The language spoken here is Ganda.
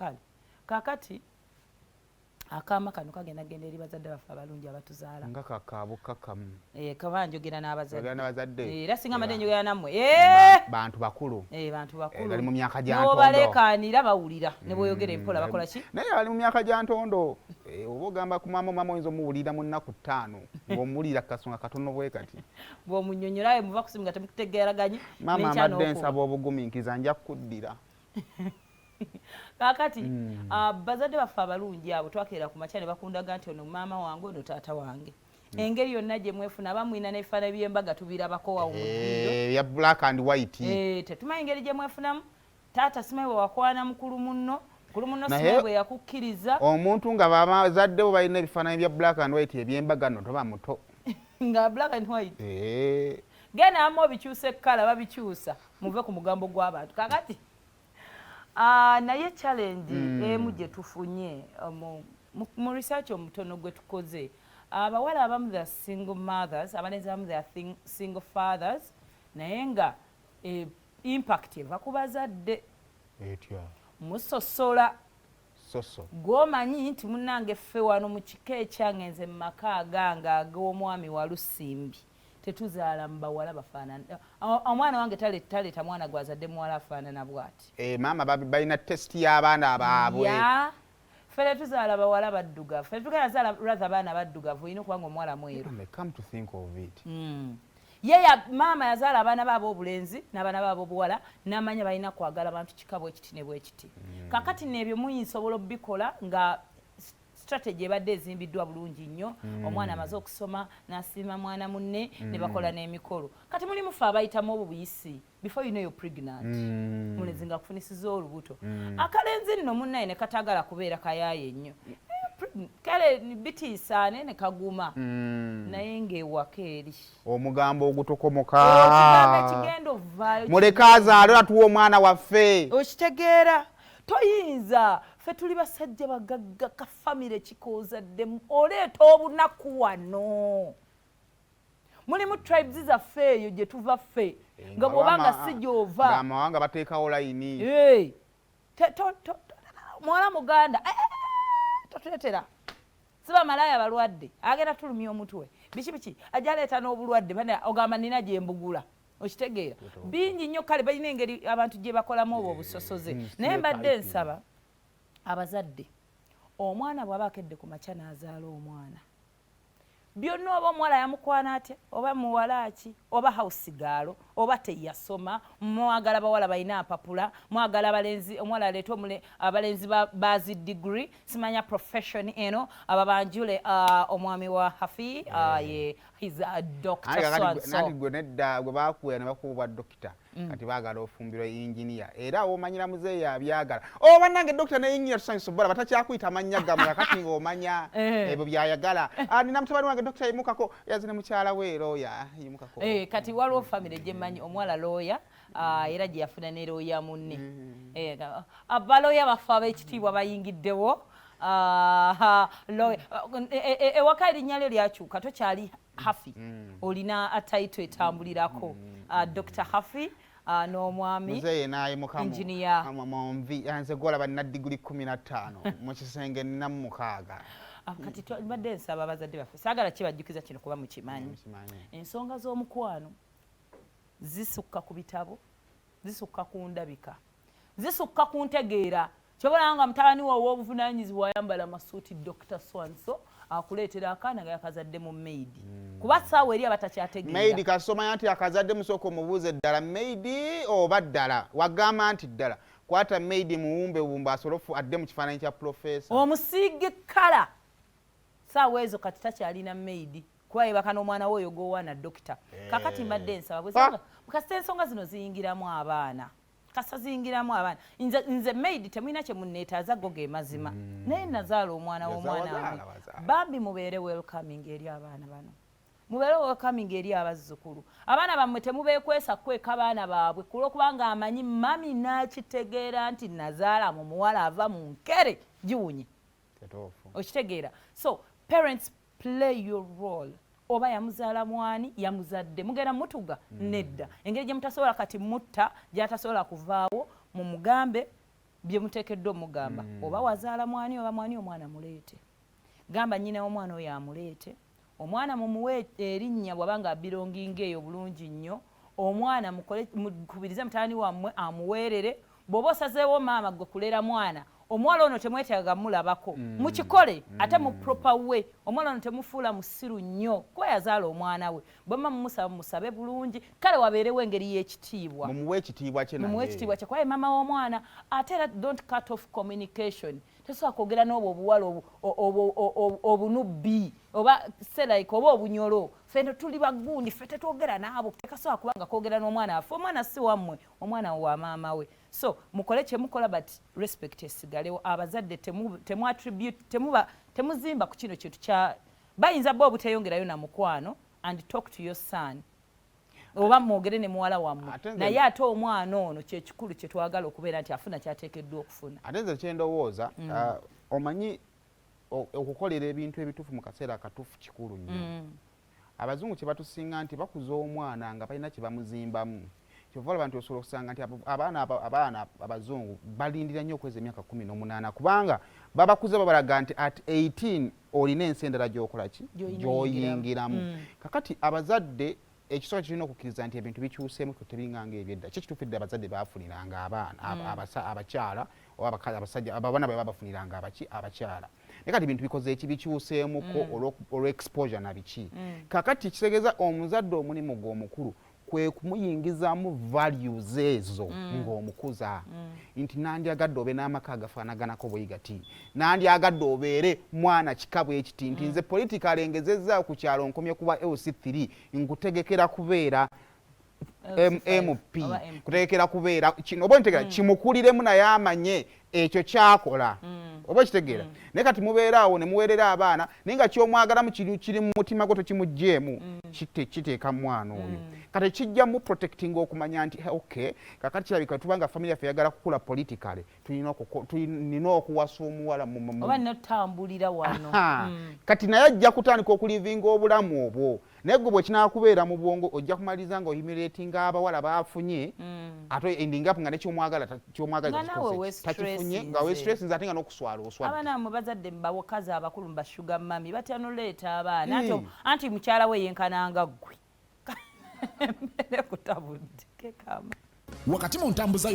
Kale kakati akaama kano kagenda genda eri bazadde baffe abalungi abatuzaala. Nga kakabukakamu. Eh, kaba njogera n'abazadde. N'abazadde. Era singa mbadde njogera nammwe. Eh! Bantu bakulu. Eh, bantu bakulu. Bali mu myaka gya ntondo. N'obaleekaanira bawulira ne bw'oyogera empola bakola ki? Naye bali mu myaka gya ntondo. Oba ogamba ku maama, maama oyinza omuwulira mu nnaku 5 ng'omuwulira kasonga katono bwe kati. Bw'omunnyonnyola muva ku simu nga temutegeeraganye. Maama mbadde nsaba obugumiikiriza, nja kukuddira. Kaakati bazadde baffe abalungi abo twakeera ku makya ne bakundaga nti ono maama wange, ono taata wange. Engeri yonna gye mwefuna, abamwina n'ebifaananyi by'embaga tubirabako wawo mu ddiiro. Ya black and white. Tetumanyi engeri gye mwefunamu. Taata simanyi bwe wakwana mukulu munno, mukulu munno simanyi bwe yakukkiriza. Omuntu nga bazadde bo balina ebifaananyi bya black and white eby'embaga nno toba muto. Nga black and white. Genda amu obikyusa ekkala, babikyusa, muve ku mugambo gw'abantu. Kakati naye challenge emu gye tufunye mu research omutono gwe tukoze, abawala abamu they are single mothers, abalenzi abamu they are single fathers, naye nga impact eva ku bazadde. Etya? Musosola. Soso. Gw'omanyi nti munnange ffe wano mu kika ekyange, nze mu maka agange ag'omwami Walusimbi tetuzaala mu bawala bafaanana. Omwana wange taleeta mwana gwazadde muwala afaanana bw'ati. Maama balina taste y'abaana baabwe. Ya ffe tetuzaala bawala baddugavu, ffe tetugenda zaala rather baana baddugavu, olina okuba nga omuwala mweru. Come to think of it. Ye maama yazaala abaana be ab'obulenzi n'abaana be ab'obuwala n'amanya balina kwagala bantu kika bwe kiti ne bwe kiti. Kakati n'ebyo muyinsobola obikola nga strategy ebadde ezimbiddwa bulungi nnyo. Omwana amaze okusoma n'asiima mwana munne ne bakola n'emikolo. Kati mulimu ffe abayitamu obwo buyisi, before you know you're pregnant, mulenzi nga akufunisiza olubuto. Akalenzi nno munnaye ne katagala kubeera kayaaye nnyo. Kale bitiisa naye ne kaguma, naye ng'ewaka eri omugambo ogutokomoka. Ekigambo ekigenda ovaayo. Muleke azaale, atuwa omwana waffe. Okitegeera, toyinza. Ffe tuli basajja bagagga, ka family kikoozaddemu oleeta obunaku wano. Mulimu tribes zaffe eyo gye tuva ffe nga bw'obanga si gy'ova Ng'amawanga bateekawo layini. Hey, muwala muganda, totuleetera si bamalaaya balwadde, agenda tulumya omutwe, biki biki, ajja aleeta n'obulwadde. Bane ogamba nina gye mbugula. Okitegeera, bingi nnyo. Kale balina engeri abantu gye bakolamu obwo obusosoze. Naye mbadde nsaba abazadde, omwana bw'aba akedde ku makya n'azaala omwana, byonna oba omuwala yamukwana atya, oba muwala ki, oba house girl, oba teyasoma, mwagala bawala balina mpapula, mwagala abalenzi, omuwala aleete abalenzi bazi degree, simanya profession eno, ababanjule omwami wa Hafi, ye he's a doctor so and so. Nanti gwe nedda, gwe bakuwera ne bakuwa obwa dokita, kati baagala ofumbirwa inginiya, era omanyira muzeeyi abyagala. O bannange, dokita ne inginiya tusanyusa obbala batakyakuyita mannya gammwe kakati ng'omanya ebyo byayagala. Ah, nina mutabani wange dokita, yimukako, yazine mukyala we looya, yimukako. Kati waliwo family gyemmanyi, omuwala looya, era gye yafuna ne looya munne. Abalooya baffe ab'ekitiibwa bayingiddewo. Ah, ewaka erinnya lyo lyakyuka, tokyali Hafi, olina title etambulirako, Dr Hafi, n'omwami Muzeeyi nayimukamu. Engineer. Munvi nze gwolaba nina diguli 15, mu kisenge ninamu 6. Ah, kati mbadde nsaba abazadde baffe, saagala kibajjukiza kino kuba mukimanyi. Mukimanyi. Ensonga z'omukwano zisukka ku bitabo, zisukka ku ndabika, zisukka ku ntegeera. Kyobalaba nga mutabani wo ow'obuvunaanyizibwa ayambala amasuuti, Dr so and so, akuleetera akaana nga yakazadde mu maid, kuba saawa eri abatakyategeera. Maid kasomanya nti akazadde, musooka omubuuze ddala maid oba ddala wagamba nti ddala kwata maid muwumbe bumbe asobole adde mu kifaananyi kya professor. Omusiige kala saawa ezo kati takyalina maid kuba yebaka n'omwana we oyo gwowaana dokita. Kakati mbadde nsaba kasita ensonga zino ziyingiramu abaana, kasa ziyingiramu abaana. Nze maid temulina kye munneetaaza, go ge mazima, naye nazaala omwana w'omwana Wazaala, we. Wazaala. Bambi mubeere welcoming eri abaana bano, mubeere welcoming eri abazzukulu. Abaana bammwe temubeekwesa kweka baana baabwe kulwokubanga amanyi mami n'akitegeera nti nazaala mu muwala ava mu nkere giwunye. Kituufu. Okitegeera? So parents, play your role. Oba yamuzaala mwani, yamuzadde, mugenda mutuga nedda. Engeri gye mutasobola kati mutta gyatasobola kuvaawo, mumugambe. Bye muteekeddwa omugamba, oba wazaala mwani oba mwani, omwana muleete. Gamba nnyina w'omwana oyo amuleete. Omwana mumuwe erinnya bw'aba nga abelonginga eyo bulungi nnyo. Omwana mukole, mukubirize mutabani wammwe amuweerere. Bw'oba osazeewo, maama, gwe kulera mwana, omuwala ono temwetaaga mulabako, mukikole ate mu proper way. Omuwala ono temufuula musiru nnyo kuba yazaala omwana we. Bwema mumusaba, musabe bulungi, kale wabeerewo engeri y'ekitiibwa. Mumuwe ekitiibwa kye. Mumuwe Naye ekitiibwa kye, kuba maama w'omwana. Ate era don't cut off communication. Tosobola kwogera n'obwo obuwala obunubbi oba selaika oba obunyolo. Ffe no tuli bagundi, ffe tetwogera naabo. Tekasobola kuba nga kwogera n'omwana waffe. Omwana si wammwe, omwana wa maama we. So mukole kyemukola, but respect esigalewo. Abazadde temu attribute, temuba temuzimba ku kino kintu kya bayinza bo obuteyongerayo na mukwano. And talk to your son oba mwogere ne muwala wammwe. Naye ate omwana ono kyekikulu kyetwagala okubeera nti afuna kyateekeddwa okufuna. Ate nze kyendowooza, omanyi, okukolera ebintu ebituufu mu kaseera akatuufu kikulu nnyo. Abazungu kye batusinga nti bakuza omwana nga balina kye bamuzimbamu. Kyova olaba nti osobola okusanga nti abaana abazungu balindira nnyo okweza emyaka 18, kubanga babakuza babalaga nti at 18 olina ensi endala gy'okola ki, gy'oyingiramu. Kakati abazadde ekisooka kirina okukkiriza nti ebintu bikyuseemu, tebinganga ebyedda. Ki ekituufu, edda abazadde baafuniranga abaana abakyala oba abasajja, abaana bwe babafuniranga abaki abakyala. Naye kati ebintu bikoze eki, bikyuseemuko olw'exposure na biki. Kakati kitegeeza omuzadde omulimu gwe omukulu kwe kumuyingizaamu values ezo ng'omukuza nti nandyagadde obe n'amaka agafaanaganako bwe gati, nandyagadde obeere mwana kika bwe kiti, nti nze politically ngezezza ku kyalo nkomye kuba LC3, nkutegekera kubeera MP, kutegekera kubeera kino, oba ntegera kimukuliremu naye amanye ekyo kyakola, oba kitegeera. Naye kati mubeera awo ne muweerera abaana, naye nga kyomwagalamu kiri mu mutima gwo, tokimugjeemu. Kiteeka mwana oyo kati kijja mu protecting okumanya nti okay, kakati kirabika tubanga family yaffe eyagala kukula politically, tulina okuwasa omuwala. Oba notambulira wano. Kati naye ajja kutandika okulivinga obulamu obwo, naye gwe bwe kinaakubeera mu bwongo, ojja kumaliriza nga ohumiliatinga abawala baafunye, ate ending up nga nekyomwagala kyomwagala takifunye, nga westressinze ate nga n'okuswala oswadde. Abaana mwe bazadde bawakazi abakulu mu ba sugar mummy batya noleeta abaana, anti mukyala we yenkananga ggwe, embeere kutabudde kekama. Wakati mu ntambuza.